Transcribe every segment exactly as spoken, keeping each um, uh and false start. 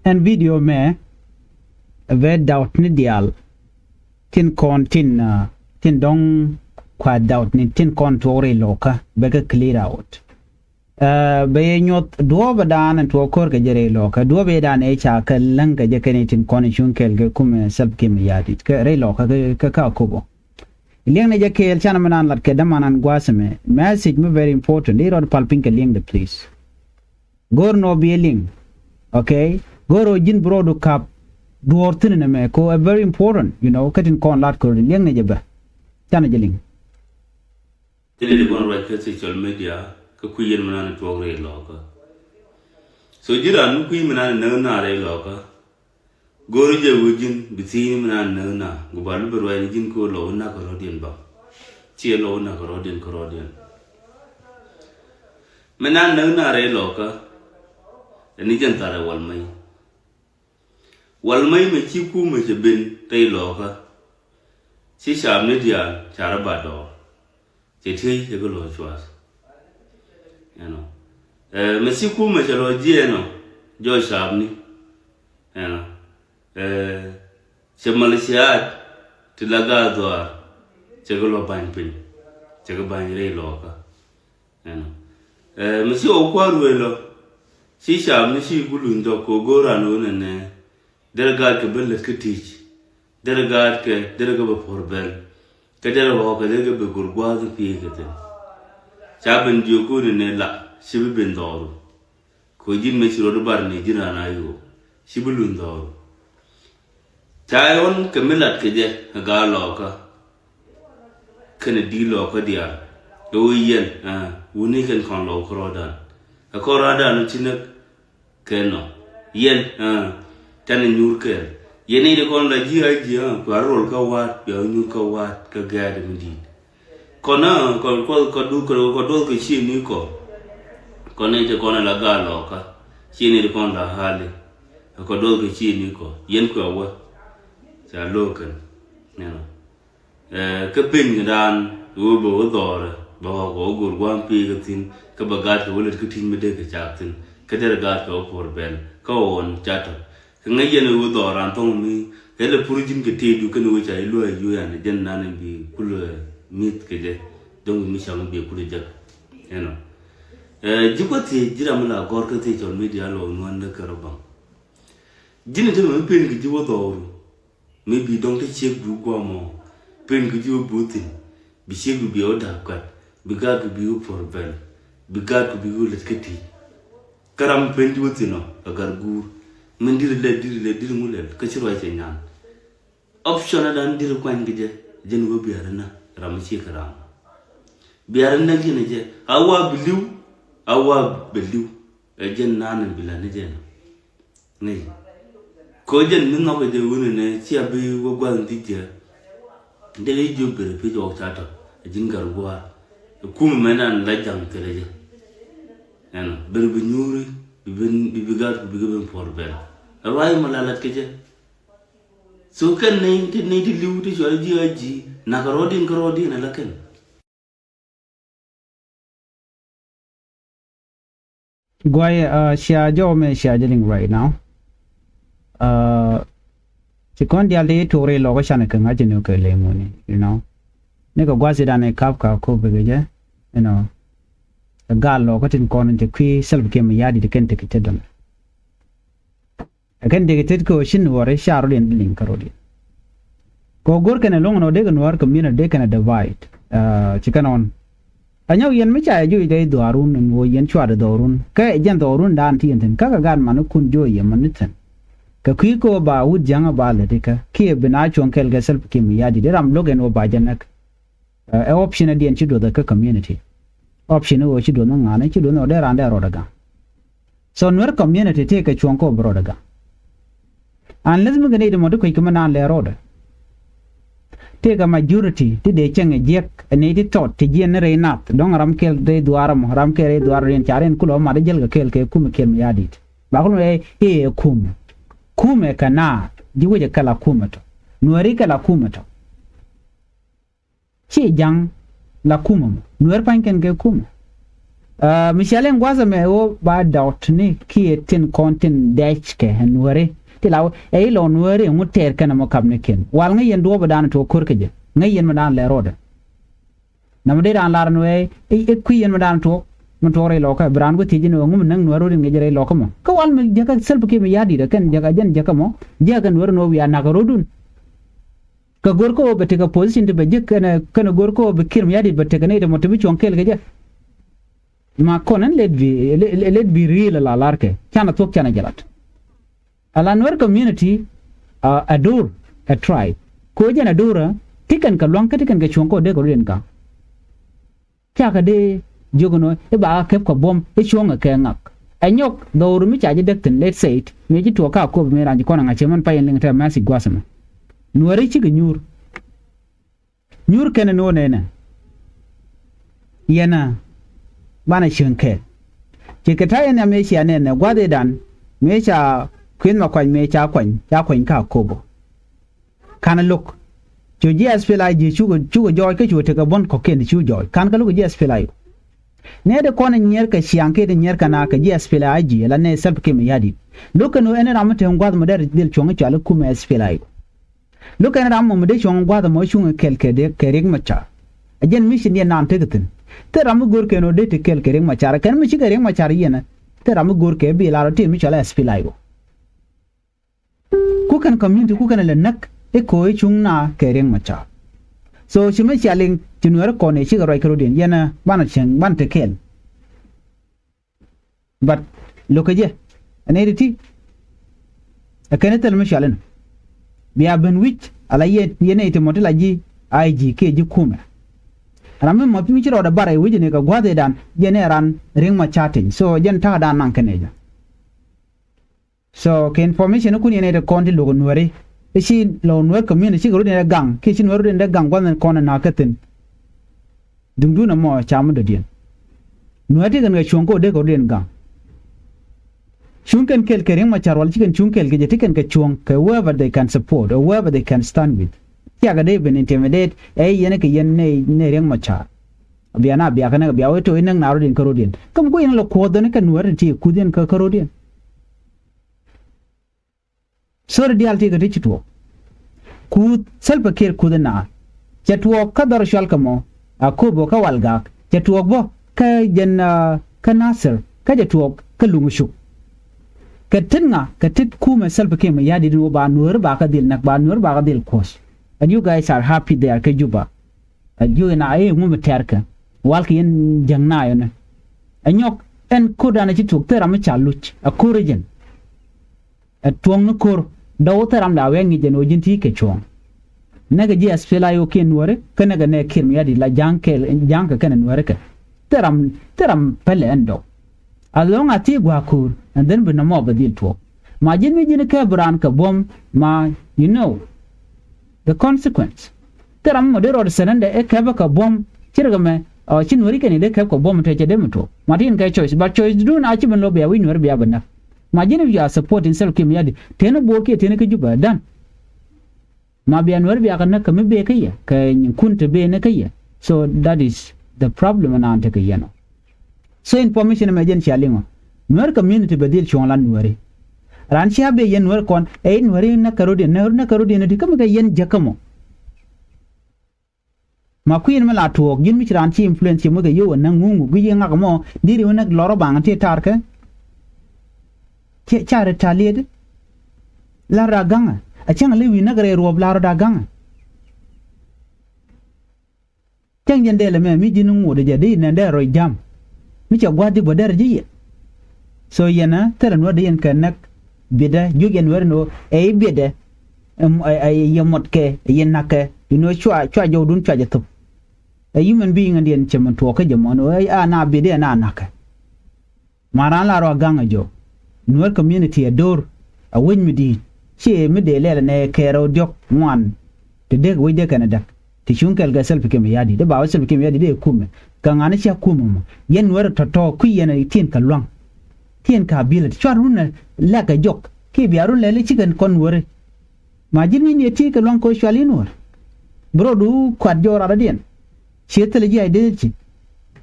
Ɛn video mɛ bɛ doubt ni diaal tin kɔn tin, uh, tin dɔŋ kua doubt ni tin kɔn tuɔk rɛy lɔkä bɛ kɛ clear out. Uh, bɛ yɛ nyuɔth duɔɔpɛ daan ɛn tuɔk ko̱r kɛ jɛ rɛy lɔkä, duɔɔpɛ yɛ daan ɛ ca kɛ läŋ kɛ jɛ kɛn itin kɔn icuŋ kɛɛl kɛ kumɛ Salva Kiir Mayardit kɛ rɛy lɔkä kɛ, kɛ ka Akobo. Liɛŋ ni jɛ kɛɛl canɛ mi naan lat kɛ dämanan gua̱a̱th ɛmɛ. Message mi very important. Di rɔɔd pal piny kɛ liɛŋdɛ, please. Go̱r nɔ bi liŋ. Okay? Go̱r ɔ ji̱n bi rɔɔdu kap duɔ̱ɔ̱r thi̱n nɛmɛ kɛ ɣöö ɛ very important, you know, kä tin kɔn lat kɛ rɔɔdu liɛŋ ni jɛ bä. Canɛ jɛ liŋ. Thilɛ di kɔn ruac kä social media kä kui̱ yɛn mi naan tuɔk rɛy lɔkä. So ji̱ raan mi kui̱ mi naan näk naar rɛy lɔkä. Go̱o̱ri jɛ wee ji̱n bi thi̱i̱ni mi naan näk na gu ba lupɛ ruac ni ji̱n kɛ ɣöö lɔ wä nak kɛ rɔ̱diɛn ba. Ciɛ lɔ wä nak kɛ rɔ̱diɛn kɛ rɔ̱diɛn. Mi naan näk na rɛy lɔkä. Ɛn ni jɛn tharɛ wal mɛy. Wal mɛy mɛ ci kumɛ cɛ ben rɛy lɔkä. Ci caap ni diaal ca rɔ ba dɔɔr. Cɛ tiey cɛ kɛ lɔ cuath. Ɛnɔ. Ɛ, mɛ ci kumɛ cɛ lɔ jiɛɛnɔ jɔɔc caapni. Ɛnɔ. Ɛ, cɛ maliciat ti la gaat dhɔaar cɛ kɛ lɔ ba̱ny piny. Cɛ kɛ ba̱ny rɛy lɔkä. Ɛnɔ. Ɛ, mɛ ci ɣɔw kua̱r ruëë lɔ. Ci caapni ci ku luny dhɔk kɛ go̱o̱r an ɣöö nɛnɛ. Derɛ gaat kɛ ben lät kä ti̱c. Derɛ gaat kɛ, derɛ kɛ bɛ puɔ̱r bɛl. Kä derɛ ɣɔ̱ɔ̱kɛ derɛ kɛ bɛ go̱r gua̱a̱th in pi̱i̱ kɛ thi̱n. Ca ben jiök ko̱n in ɛ la ci bi ben dhɔru. Kɛ ji̱n mëë ci rot bar ni ji̱n raan a yo̱o̱k ci bi luny dhɔru. Ca ɣɔn kɛ mi lat kɛ jɛ ɛ gaa lɔɔkä. Kɛnɛ di̱i̱t lɔɔkä diaal ɛ ɣöö yɛn, ah, wuni kɛn kɔn lɔɔk kärɔɔdan. Ɛ kɔn rɔɔdan ci näk. Kɛn nɔ yɛn, ah, canɛ nyuur kɛɛl. Yɛn i̱ di kɔn la ji̱ a ji̱, ah, kua rol kä wa̱a̱t, kua nyuur kä wa̱a̱t kä gɛɛt mi di̱i̱t. Kɔn, ah, kɔn kuɔth kɔ duɔth kɛ, kɔ duɔth kɛ ciëni kɔ. Kɔn i̱ ti kɔn la gaa lɔɔkä ciëni di kɔn la hali. Kɔ duɔth kɛ ciëni kɔ yɛn kua wä. Ca lo̱o̱ kɛn, you know. Ɛ, kä piny kɛ daan ɣöö bɛ wä dhɔrɛ bɛ ɣɔk ɣɔk go̱r gua̱a̱m pi̱i̱ kɛ thi̱n. Kä bɛ gaat kɛ wä lät kä ti̱c mi dee kɛ caak thi̱n kä derɛ gaat kɛ wä puɔr bɛl kä ɣɔn ca tɔ̱. Kɛ ŋäc yɛn ɣöö dhɔr raan thɔŋ mi kɛ lɛ pur ji̱n kɛ tëëdu kɛn ɣöö ca i̱ luäi yuuc an jɛn nan in bi kulɛ mi̱th kɛ jɛ. Dɔ̱ŋ mi cam in bi kulɛ jek. Ɛnɔ. Ɛ, ji̱ kua̱ thiec ji̱ ram mi la gɔ̱r kä thiec cɔl media lɔ nuan dee kɛ rɔ baŋ. Ji̱n in te mɛ mi pen kɛ ji̱ wä dhɔru. Mi bi dɔ̱ŋ te ciek bi guam ɔ pen kɛ ji̱ wä buth thi̱n. Bi ciek bi bi wä da̱a̱p gat bi gaat kɛ bi wä puɔ̱r bɛl bi gaat kɛ bi wä lät kä ti̱i̱c. Kä ram pen ji̱ wä thi̱n ɔ ɛ gat guur. Min di̱t lɛl di̱t lɛl di̱t ŋu lɛl kä ci ruac cɛ nyan. Option ɛ dan di̱t kuany kɛ jɛ jɛn wä bia̱r ɛ nä ram mi ciek kɛ ram. Bia̱r ɛ nä ji̱n ɛ jɛ a wa bi li̱w a wa bɛ li̱w. Ɛ jɛn naan ɛ bi la̱t ni jɛn ɔ. Ŋäc. Kɛ ɣöö jɛn mi nhɔkɛ jɛ wuni nɛ cia bi wä gua̱th in dhiec jɛ. Dee jiök ber pi̱c ɣɔk ca tɔ̱ a ji̱n gat gua̱a̱r. Ɛ kumɛ mɛn an la ja̱ŋ kɛlɛ jɛ. Ɛnɔ ber bi nyuuri bi ben bi bi gat ku bikɛ ben puɔ̱r bɛl. Ɛ ruac mɔ la lat kɛ jɛ. So kɛn nɛy ti nɛy ti li̱w ti cual ji̱ a ji̱ nak kɛ rɔɔdiɛn kɛ rɔɔdiɛn ɛ la kɛn. Guay, uh, cia jɔw mɛ cia jɛ liŋ right now. Uh, ci kɔn dial ti tuuri lɔk canɛ kɛ ŋa̱c ni kɛ lɛ ŋuni, you know. Ni kɛ gua̱th idan ɛ kap ka kop kɛ jɛ, you know. Kɛ gal lɔk kä tin kɔn ti kui̱ Salva Kiir Mayardit kɛn ti kɛ cɛ dɔn. Ɛ kɛn dikɛ tet kɛ ɣöö ci nuɔɔr i̱ ca rɔ̱diɛn bi liŋ kä rɔ̱diɛn. Kɛ ɣöö go̱r kɛn ɛ lo̱ŋ ɛn ɣöö dee kɛ nuɔɔr community dee kɛn ɛ divide. Aa, ci kɛn ɣɔn. Ɛ nyɔk yɛn mi ca yɛ joc dee dhɔaarun ɛn ɣöö yɛn cuaat ɛ dhɔaarun. Kä ɛ jɛn dhɔaarun daan ti yɛn thi̱n. Kä kɛ gaat manikun joc yɛ mani thi̱n. Kɛ kui̱ kɛ ɣöö ba wut jia̱ŋä ba lät ikä. Kiɛ bi na cuɔ̱ŋ kɛɛl kɛ Salva Kiir Mayardit. Dee ram lo̱k ɛn ɣöö ba jɛ näk. Ɛ, ɛ option ɛ diɛn ci duɔth ɛ kä community. Option ɛ ɣöö ci duɔth ni ŋa̱n, ci duɔth ni ɣöö dee raan dee rɔɔdɛ gaŋ. So Nuer community tëëkɛ cuɔ̱ŋ kä ɣöö bi rɔɔdɛ gaŋ. Unless mi kɛ nɛy ti mɔ ti kuec kɛ mi naan lɛ rɔɔdɛ. Tëëkɛ majority ti dee cieŋ ɛ jiäk ɛ nɛy ti tɔt ti jiɛn ni rɛy nath dɔ̱ŋ ram kɛl rɛy dhuaar ɛmɔ, ram kɛl rɛy dhuaar riɛn ca riɛn kulɛ mat ɛ jäl kɛ kɛɛl kɛ kumɛ Kiir Mayardit. Ba kulɛ ɛ, ɛ, ɛ kumɛ. Kumɛ kɛ naath ji̱ wecɛ kɛ la kumɛ tɔ. Nuɛri kɛ la kumɛ tɔ. Ci ja̱ŋ la kumɛ mɔ. Nuɛr pa̱ny kɛn kɛ kumɛ. Aa, mi cia liŋ gua̱a̱th ɛmɛ ɣöö ba dɔɔt ni kiɛ tin kɔn tin dɛɛc kɛ ɛ nuääri. Ti la ɣöö ɛ ilɔ nuääri ɛŋu tɛɛr kɛn ɛmɔ kap ni kiɛn. Wal ŋäc yɛn duɔ̱ɔ̱p ɛ da̱a̱n tuɔɔk ko̱r kɛ jɛ. Ŋäc yɛn mi da̱a̱n lɛ rɔɔdɛ. Nɔmɔ dee raan lar nuɛɛ i̱, i̱ kui̱ yɛn mi da̱a̱n tuɔɔk. Mi tuɔɔk rɛy lɔkä bi raan gua̱th thiec ji̱n ɣöö ŋu mi näk nuääri rɔɔdɛ ŋäc rɛy lɔkä mɔ. Kä wal mi jäkä Salva Kiir mi ya̱di̱t ɛ kɛn jäkä jɛn jäkä mɔ. Jäkä nuääri nuɔɔk wiaa nakä rɔɔdun. Kɛ go̱r kä ɣöö bɛ tekɛ position ti bɛ ji̱ kɛnɛ, kɛnɛ go̱r kä ɣöö bɛ Kiir mi ya̱di̱t bɛ tekɛ nɛy ti mɔ ti bi cuɔ̱ŋ kɛɛl kɛ jɛ. Ma kɔn ɛn let bi, let, let bi real ala larkɛ. Canɛ thuɔ̱k canɛ jɛ lat. Ala Nuer community, uh, a dur, a tribe. Ko jɛn a dur, ti kɛn kɛ luaŋ kä ti kɛn kɛ cuɔ̱ŋ kɔ dee kɛ rut in gaŋ. Cakɛ dee jiök ɛn ɣöö i̱ ba kɛ kɛp kɛ buɔ̱m i̱ cuɔ̱ŋ ɛ kɛ ŋak. Ɛ nyɔk dhɔr mi ca ji̱ däk thi̱n, let's say it, mi ci tuɔɔk ka kop mi ran ci kɔn ɛ ŋa̱c cɛ mɛn pay in liŋ tɛ message gua̱th ɛmɛ. Nuääri cikɛ nyuur. Nyuur kɛn ni wä nɛnɛ. Yɛn a banɛ cieŋ kɛɛl. Ci kɛ ta̱yɛ nhiam mëë cia nɛnɛ gua̱thidan mëë ca kueth ma kuany mëë ca kuany ca kuany ka kobo. Ka̱n lo̱k cu ji̱ S P L A I G cukɛ, cukɛ jɔɔc kä cukɛ tekɛ buɔ̱n kɔ̱kiɛn ti cu jɔɔc. Ka̱n kä lo̱k ji̱ S P L A I O. Nɛy ti kɔn in nyier kɛ ciaŋ kiɛ ti nyier kɛ na kɛ ji̱ S P L A I G la nɛy Salva Kiir Mayardit. Lo̱k kɛn ɣöö ɛn ram mi te gua̱th mi dee dhil cuɔ̱ŋ i̱ cual i̱ kumɛ S P L A I O. Lo̱k kɛn ram mɔ mi dee cuɔ̱ŋ gua̱a̱th ɛmɔ cuŋ kɛl kɛ Riek, kɛ Riek Machar. A jɛn mission yɛn naan tek thi̱n. Thil ram mi go̱r kɛn ɣöö dee te kɛl kɛ Riek Machar kɛn mi cikɛ Riek Machar yɛn. Thil ram mi go̱r kɛ bi lar ɔ ti mi cɔl S P L A I O. Ku kɛn community ku kɛn lɛ näk i̱ ko̱ i̱ cuŋ na kɛ Riek Machar. So ci mi cia liŋ ci Nuɛɛri kɔn i̱ cikɛ ruac kɛ rɔ̱diɛn yɛn banɛ cieŋ banɛ te kɛɛl. But lo̱kɛ jɛ ɛ nɛy ti ti ɛ kɛn i̱ thil mi cual in. Bia ben wi̱c ala yɛ, yɛ nɛy ti mɔ ti la ji̱ I G kiɛ ji̱ kumɛ. Ram mi mɔ mi ci rɔɔdɛ bar ɛ wi̱c ni kɛ gua̱a̱th ëëdan jɛn ɛ ran Riek Machar teny. So jɛn ta̱a̱dan naŋ kɛn ɛ jɛ. So kɛ information kun yɛn ɛ ti kɔn ti lo̱k Nuɛri. I̱ ci lɔ Nuɛr community cikɛ rut in dee gaŋ kiɛ ci Nuɛr rut in dee gaŋ gua̱th in kɔn in na̱a̱k kä thi̱n. Duŋdun ɛmɔ ca mi dɔ̱diɛn. Nuɛr ti kɛn kɛ cuɔ̱ŋ kä wä dee kɛ rut in gaŋ. Cuŋ kɛn kɛl kɛ Riek Machar wal ci kɛn cuŋ kɛl kɛ jɛ ti kɛn kɛ cuɔ̱ŋ kɛ whoever they can support or whoever they can stand with. Ciakɛ dee ben intimidate ɛ yɛn kɛ yɛn nɛ, nɛ Riek Machar. Bia na bia kɛ nɛ bia wee to inäk na rut in kä rut in. Kä mi ku yɛn lɛ kuɔth dhɔni kɛ Nuɛr ti ti kuth yɛn kä, kä rut in. Sorry diaal ti kɛ ti ci tuɔɔk. Kuth Salva Kiir kuth ina. Cɛ tuɔɔk kä dhɔr cual kɛ mɔ. A kobo kä wal gak. Cɛ tuɔɔk bä kä jɛn, ah, kä Nasir. Kä cɛ tuɔɔk kä luŋ cuk. Kɛ tit ŋa kɛ tit kumɛ Salva Kiir Mayardit ni wä ba Nuɛri ba kä dhil näk ba Nuɛri ba kä dhil kuɔth. And you guys are happy there kä Juba. A jiök ina i̱ ŋu mi tɛ̈rkɛ. Walkɛ yɛn jäŋ na yɛn. Ɛ nyɔk ɛn ko̱r danɛ ci tuɔɔk thil ram mi ca luc. A ko̱r jɛn. Ɛ tuɔ̱ŋ ni ko̱r dɔw thil ram la wee ŋi̱c jɛn ɣöö ji̱n ti kɛ cuɔ̱ɔ̱ŋ. Näkɛ ji̱ S P L A I O kiɛ Nuɛri kä näkɛ nɛ Kiir Mayardit la ja̱ŋ kɛ, ja̱ŋ kɛ kɛnɛ Nuɛri kɛ. Thil ram, thil ram pälɛ ɛn dɔw. As long as ti gua̱a̱k ko̱r and then bi nɔmɔ bɛ dhil tuɔɔk. Ma ji̱n mi ji̱n kɛ bi raan kɛ buɔ̱m ma you know the consequence. Thil ram mɔ dee rɔɔd sɛnɛndɛ ɛ kɛpɛ kɛ buɔ̱m ci rɛ kɛ mɛ ɔ ci Nuɛri kɛn i̱ dee kɛp kɛ buɔ̱m te cɛ dee mi tuɔɔk. Ma ti in kɛ choice but choice dun a ci ben lo̱ bia wi̱c Nuɛri bia bɛ näk. Ma ji̱n if you are supporting Salva Kiir Mayardit teni bo̱o̱r kiɛ teni kä Juba dan. Ma bia Nuɛr bia kɛ näk kɛ mi bee kä yɛ kɛ nyinkun te bee ni kä yɛ. So that is the problem naan tekɛ yɛn ɔ. So information ɛmɛ jɛn cia liŋ ɔ Nuɛr community bɛ dhil cuɔ̱ŋ la Nuɛri. Raan cia bee yɛn Nuɛr kɔn ɛ i̱ Nuɛri näk kɛ rɔ̱diɛn näk kɛ rɔ̱diɛn ɛ ti kä mi kɛ yɛn jäkä mɔ. Ma kui̱n mi la tuɔɔk ji̱n mi ci raan ci influence ci moc kɛ yio̱w ɛ näk ŋuŋ guic i̱ ŋak mɔ di̱t i̱ wä näk lɔr ɔ baŋ ti taarkɛ. Ca retaliate. Lar da gaŋɛ a cäŋ a ley wi̱i̱ näk rɛy ruɔ̱p lar da gaŋɛ. Cäŋ jɛn dɛl ɛmɛ mi ji̱n ŋuɔ̱t jɛ di nɛn dee rɔy jam. Mi cɛ gua̱th di bä dɛr ji̱ yɛ. So yɛn ɛ thilɛ nuɔ̱t di yɛn kɛ näk biɛtdɛ jiök yɛn wɛr ni ɣöö ɛ i̱ biɛtdɛ. Ɛ yɛ mɔtkɛ ɛ yɛ na̱kɛ inɔ cua, cua jɔwdun cua jɛ thop. Ɛ human being ɛn diɛn cɛ mɛn tuɔɔk kä jɛ mɔn ɣöö a na biɛtdɛ ɛ na na̱kɛ. Ma raan la rɔ a gaŋ a jɔw. Nuer community a do̱r a wec mi di̱i̱t ci mi dee lɛl nɛ kɛɛr rɛw diɔ̱k ŋuan. Ti dek wec dee kɛn a däk ti cuŋ kɛl kɛ Salva Kiir Mayardit dee ba wä Salva Kiir Mayardit dee kumɛ. Kɛ ŋa̱n i̱ cia kumɛ mɔ yɛn nuer tɔ̱tɔ̱ kui̱ yɛn a tiɛn kɛ lua̱ŋ. Tiɛn kɛ ability cuat run a lɛk a jɔk kiɛ bia run lɛl i̱ cikɛn kɔn nueri. Ma ji̱n wi̱n yɛ ti kɛ lua̱ŋ kɛ cual in wär. Bi rɔɔdu kuat jɔɔk rat rɔ̱diɛn. Ciɛ thilɛ ji̱ identity.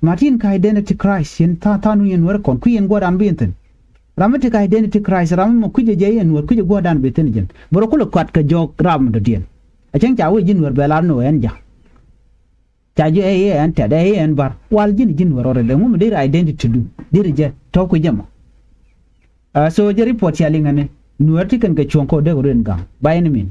Ma tin kä identity crisis yɛn tha̱a̱ŋ tha̱a̱ŋ nu yɛn Nuäär kɔn kui̱ yɛn guɔ̱ɔ̱rdan bi yɛn thi̱n. Ram mi ti kä identity crisis ram mi mɔ kui̱c jɛ yɛn Nuäär kui̱c jɛ guɔ̱ɔ̱rdan bi thi̱n jɛ. Bɛ rɔ kulɛ kuat kɛ jɔk ram mi dɔ̱diɛn. A cäŋ ca wee ji̱ Nuäär bɛ lar ni ɣöö ɛn ja̱. Ca ji̱ ɛ i̱ ɛn tɛt ɛ i̱ ɛn bar wal ji̱n ji̱ Nuäär rɔ rɛl ɛŋu mi deri identity du deri jɛ tɔ̱ kui̱ jɛ mɔ. So jɛ report cia liŋ ɛni Nuäär ti kɛn kɛ cuɔ̱ŋ kɔ dee kɛ rɔ in gaŋ by any means.